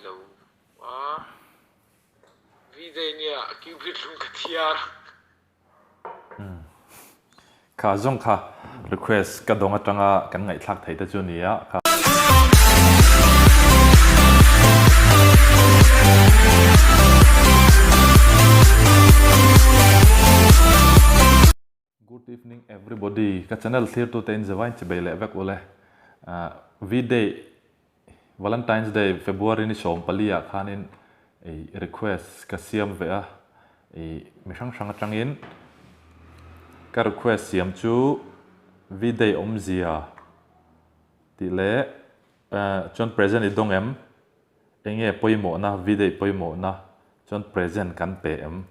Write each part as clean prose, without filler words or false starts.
lo a, V-Day nia Cupid lung ka thiar. Kha zawng kha request ka dawng atanga kan ngaihthlak theih te chu nia kha. Good evening everybody, ka channel thlir tute in zevain chibei leh vek ule. V-day, Valentine's Day, February ni 14 ah khanin request ka siam ve a, mi hrang hrang atangin ka request siam chu V-day awmzia tih leh chuan present i dawng em, enge pawimawhna, V-day pawimawhna chuan present kan pe em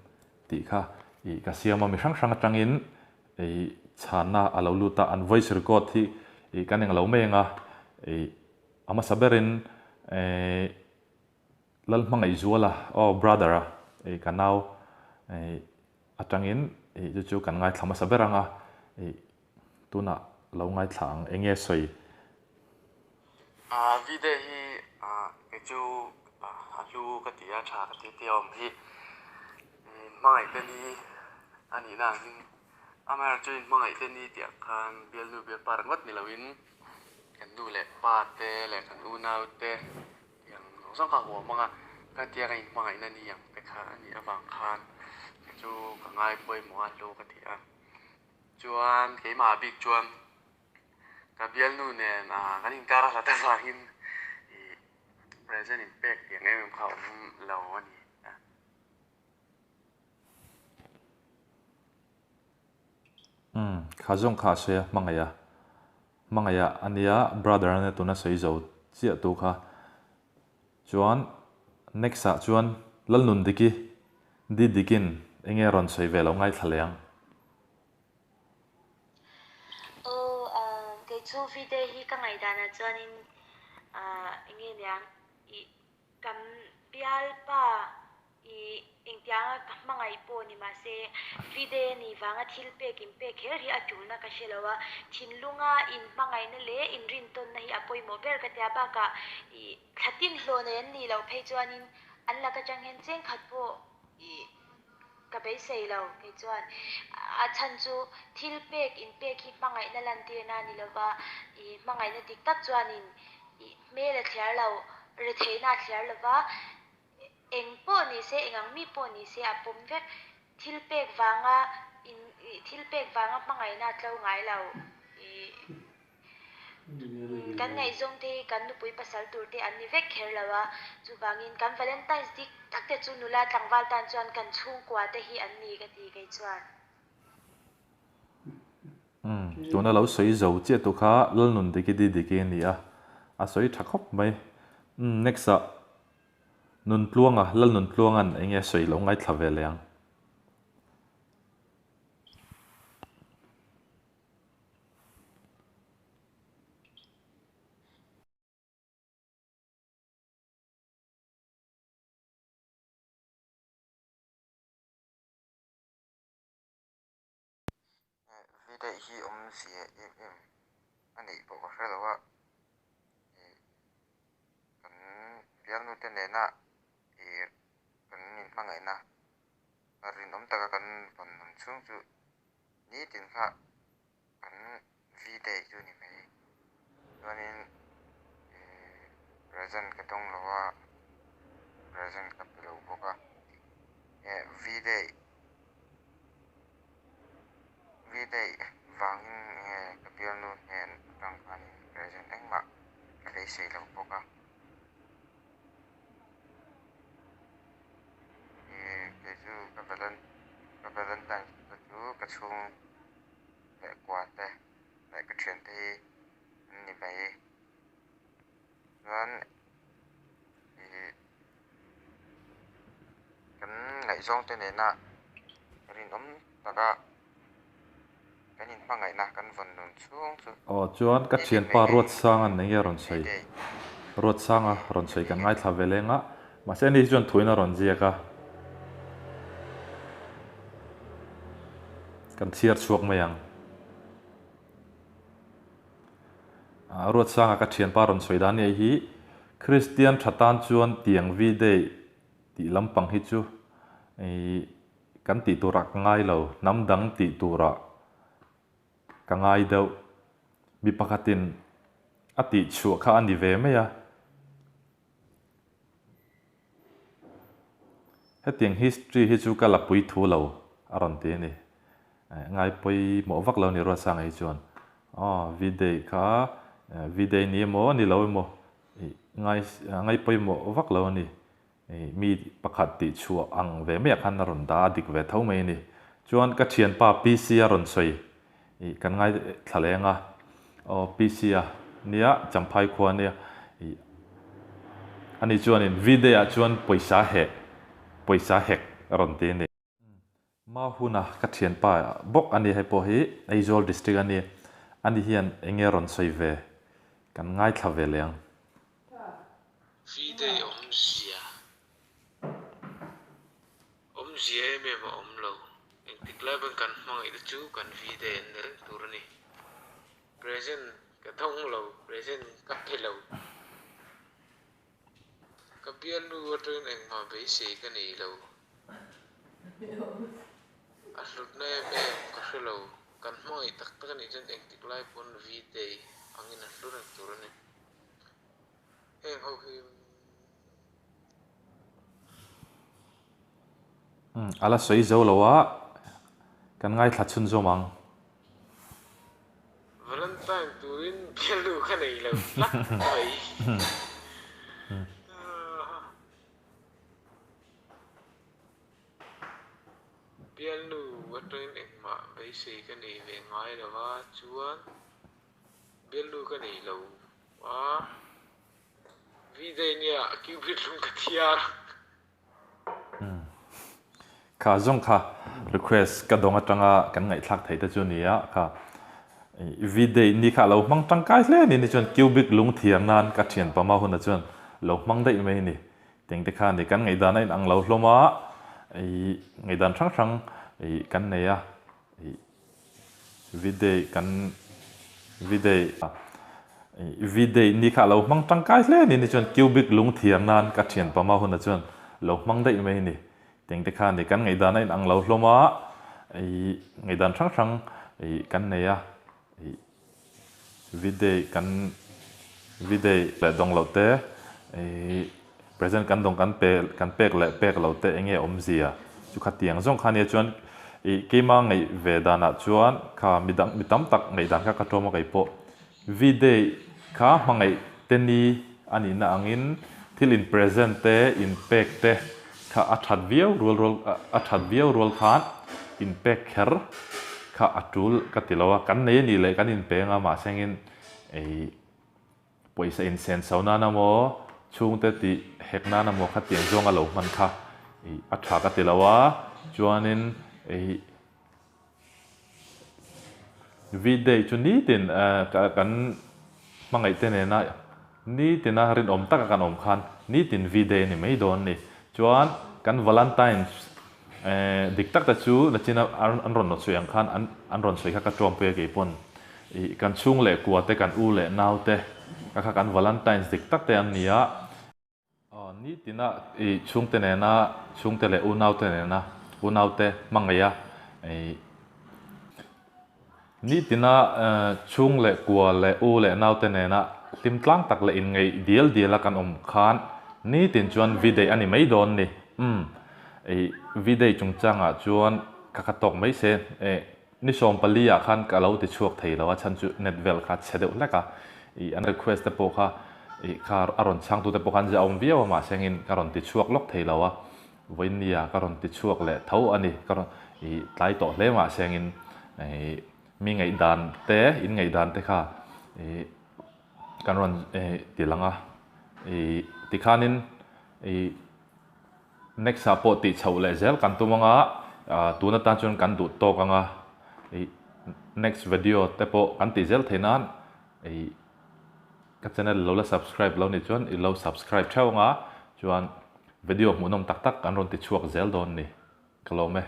tih kha ih ka siam a, mi hrang hrang atangin ih chhanna a lo lut a, an voice record hi ih kan englo mai anga ih a hmasa berin ih Lalhmangaihzuala aw brother a ih ka nau ih atangin ih chu chu kan ngaithla hmasa ber anga ih tunah lo ngaithla ang enge sawi. Vide hi kei chu a hlu ka ti a, tha ka ti tih a awm hi. Hmangaih te ni a nihna angin amaherawhchu chu inhmangaih te ni tih ah khan bialnu bialpa ringawt ni loin kan nu leh pa te leh kan unau te tih ang zawng zawng kha a huam ang a, khatiang a inhmangaihna ni ang te kha a nih avang khan kei chu ka ngai pawimawh a hlu ka ti a. Chuan keimah bik chuan Ka bialnu nen kan inkar a hlat avangin ih present in pek tih ang em em kha a awm lo a ni a. Umm kha zawng kha a sawi a, hmangaih a, hmangaih a ania brother ania tuna sawi zo chiah tu kha. Chuan next ah chuan Lalnundiki, Didikin enge rawn sawi ve lo ngaithla leh ang. Aw ah kei chu video hi ka ngaihdanah chuanin ah eng nge niang ih kan bialpa ih engtianga ka hmangaih pawh ni mahse video a nih vanga thil pek in pek kher hi a tulna ka hre lo a, thinlunga in hmangaihna leh in rintawnna hi a pawimawh ber ka tia bakah ih thla tin hlawh nei an nih loh phei chuanin an lak atang hian chengkhat pawh ih. Ka beisei lo, kei chuan. A chhan chu thil pek in pek hi hmangaihna lantirna a ni lova, i hmangaihna dik tak chuanin i hmel a thliar lo, retheihna a thliar lova, eng pawh ni se, eng ang mi pawh ni se a pawm vek. Thil pek vanga in thil pek vanga hmangaihna a tlo ngai lo. I. Kan ngaihzawng te hi kan nupui pasal tur te an ni vek kher lo a, chuvangin kan Valentine's dik tak te chu nula tlangval tan chuan kan chhungkua te hi an ni ka ti kei chuan. Umm, tuna lo sawi zo chiah tu kha Lalnun Diki Di Diki a ni a, a sawi tha khawp mai. Umm, next ah Nuntluanga, Lalnuntluanga'n enge a sawi lo ngaithla ve leh ang. Video hi awmzia em em a neih pawh ka hre lo a, ih kan bialnu te nena ih kan inhmangaihna rinawm taka kan vawn ang chhung chu Nitin kha kan V-day chu ni mai. Chuanin ih present ka dawng lo a, present ka pe lo bawk a. Eh V-day V-day vangin nge ka bialnu hnen atang khanin present engmah ka beisei lo bawk a. Ih kei chu ka valen ka valentine te chu ka chhung leh kua te leh ka thian te hi an ni mai chuan ih kan ngaihzawng te nena rinawm taka Kan inhmangaihna kan vawn nun chhung chu Aw chuan ka nitin thianpa mai hi Ruatsanga'n enge a rawn sawi? Day Ruatsanga rawn sawi kan ngaithla ve leng a, mahse ani hi chuan thuin a rawn ziak a. Kan chhiar chhuak mai ang. Ruatsanga ka thianpa rawn sawi dan nia hi. Kristian tha tan chuan tiang V-Day tih lampang hi chu ih kan tih turah ka ngai lo, hnam dang tih turah ka ngai deuh. Mi pakhatin a tih chhuah kha a ni ve mai a. Hetiang history hi chu ka la pui thu lo a rawn ti a ni. Ngai pawimawh vak lo ni Ruatsanga hi chuan aw V-day kha V-day ni emaw ni lo emaw ngai ngai pawimawh vak lo a ni. Mi pakhat tih chhuah ang ve maiah khan a rawn dah a dik ve tho mai a ni. Chuan ka thianpa PC a rawn sawi Ih kan ngaithla leng a, aw PC a nia Champhai khua ania ih ani chuanin V-day ah chuan pawisa heh pawisa hek a rawn ti a ni. Mahuna ka thianpa bawk a ni hei pawh hi Aizawl district a ni, ani hian eng nge rawn sawi ve kan ngaithla ve leng. V-day awmzia Awmzia em em a awm lo. Engtik lai pawn kan hmangaih te chu kan V-day an ni reng tur a ni. Present ka thawng lo, present ka pe lo. Ka bialnu atangin engmah beisei ka nei lo. A hlutna em em ka hre lo. Kan hmangaih tak tak a nih chuan engtik lai pawn V-day angin a hlu reng tur a ni. Heng ho hi Umm a la sawi zo lo a, kan ngaithla chhunzawm ang. Valentine turin bialnu kha nei lo tlat mai. Bialnu atangin engmah beisei ka nei ve ngai lo va, chuan bialnu ka nei lo a. V-day nia cupid lung ka thiar. Kha zawng kha request ka dawng atanga kan ngaihthlak theih te chu nia kha V-day ni kha lo hmang tangkai hle ni ni chuan cubic lung thiar nan ka thian pama huna chuan lo hmang daih mai ni teng te kha ni kan ngaihdan a inang lo hlawm a ngaihdan hrang hrang kan nei a. V-day kan V-day V-day ni kha lo hmang tangkai hle ni ni chuan cubic lung thiar nan ka thian pama huna chuan lo hmang daih mai ni teng te kha ni kan ngaihdan a inang lo hlawm a ih ngaihdan hrang hrang ih kan nei a ih V-day kan V-day leh dawng loh te ih Present kan dawng kan pe kan pek leh pek lo te enge awmzia chu kha tiang zawng kha nia chuan ih keima ngaih ve danah chuan kha mi dang mi tam tak ngaih dan kha ka tawm a kei pawh V-day kha hmangaih te ni a nihna angin thil in present te in pek te kha a that viau rual rual a that viau rual khan in pek kher kha a tul ka ti lo a kan nei a nih leh kan in peng a mahse angin ih Pawisa insen so nan emaw, chhungte tih hek nan emaw kha tiang zawng a lo hman kha ih a tha ka ti lo a, chuanin ih V-day chu nitin kan hmangaih te nena nitina rinawm taka kan awm khan nitin V-day a ni mai dawn a ni. Chuan kan Valentine's dik tak te chu nachina an rawn sawi ang khan an rawn sawi kha ka tawmpui a keipawn. Ih, kan chhung leh kua te, kan u leh nau te, ka kha kan Valentine's dik tak te an ni a. Aw, nitina ih chhungte nena, chhungte leh unaute nena, unaute hmangaih a, ih, nitina chhung leh kua leh u leh naute nena hlim tlang tak leh inngeih dial dial a kan awm khan nitin chuan V-day a ni mai dawn ni. Umm, ih, V-day chungchangah chuan ka kha tawk mai se, eh, Ni 14 ah khan ka lo ti chhuak thei lo a chhan chu net vel kha chhe deuh hlek a, ih an request te pawh kha ih kha a rawn chhang tu te pawh khan zia awm viau a mahse engin ka rawn ti chhuak lawk thei lo a, vawiinnia ka rawn ti chhuak leh tho a ni ka rawn ih tlai tawh hle mahse engin ih mi ngaihdan te in ngaihdan te kha ih kan rawn ih ti lang a, ih tikhanin ih. Next ah pawh tih chhoh leh zel kan tum anga tun atan chuan kan duh tawk anga ih next video te pawh kan tih zel theih nan ih ka channel lo la subscribe lo nih chuan i lo subscribe theuh anga chuan video hmuhnawm tak tak kan rawn ti chhuak zel dawn ni ka lawm e.